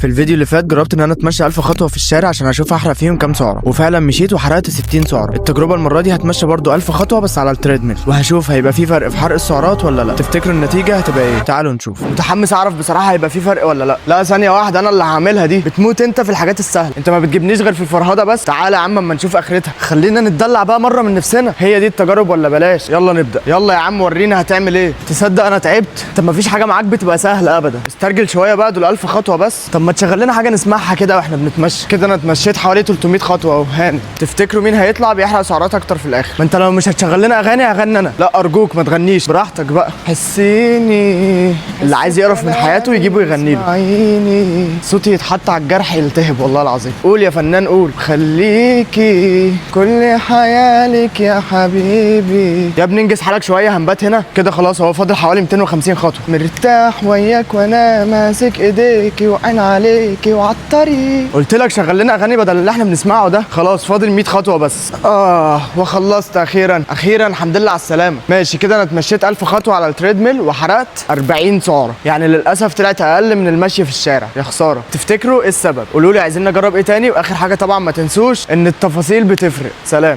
في الفيديو اللي فات جربت ان انا اتمشى 1000 خطوة في الشارع عشان اشوف احرق فيهم كام سعره، وفعلا مشيت وحرقت 60 سعره. التجربة المرة دي هتمشى برضو 1000 خطوة بس على ال treadmill، وهشوف هيبقى في فرق في حرق السعرات ولا لا. تفتكروا النتيجة هتبقى ايه؟ تعالوا نشوف. متحمس اعرف بصراحة هيبقى في فرق ولا لا. لا ثانية واحده، انا اللي هعملها دي. بتموت انت في الحاجات السهلة، انت ما بتجيبنيش غير في الفرهده بس. تعالى يا عم اما نشوف اخرتها، خلينا نتدلع بقى مرة من نفسنا. هي دي التجارب ولا بلاش؟ يلا نبدا، يلا يا عم ورينا هتعمل ايه. تصدق انا تعبت. طب ما فيش حاجة معاك بتبقى سهلة ابدا. استرجل شوية بقى، دول 1000 خطوة بس. طب ما تشغل لنا حاجة نسمعها كده واحنا بنتمشى كده. انا اتمشيت حوالي 300 خطوة اهو. هاني تفتكروا مين هيطلع بيحرق سعرات اكتر في الاخر؟ ما انت لو مش هتشغل لنا اغاني هغني انا. لا ارجوك ما تغنيش، براحتك بقى. حسيني اللي عايز يقرف من حياته يجيبه يغني له. عيني صوتي يتحط على الجرح يلتهب والله العظيم. قول يا فنان قول. خليكي كل حيالك يا حبيبي. يا ابني انجز حالك شوية، هنبات هنا كده. خلاص هو فاضل حوالي 250 خطوة. مرتاح وياك وانا ماسك ايديكي وعين عليكي وعالطريق. قلت لك شغل لنا اغاني بدل اللي احنا بنسمعه ده. خلاص فاضل 100 خطوة بس. وخلصت اخيرا اخيرا، الحمد لله على السلامة. ماشي كده انا اتمشيت 1000 خطوة على ال treadmill وحرقت 40 سعره، يعني للاسف طلعت اقل من المشي في الشارع، يا خسارة. تفتكروا ايه السبب؟ قولوا لي عايزين نجرب ايه تاني. واخر حاجة طبعا ما تنسوش ان التفاصيل بتفرق. سلام.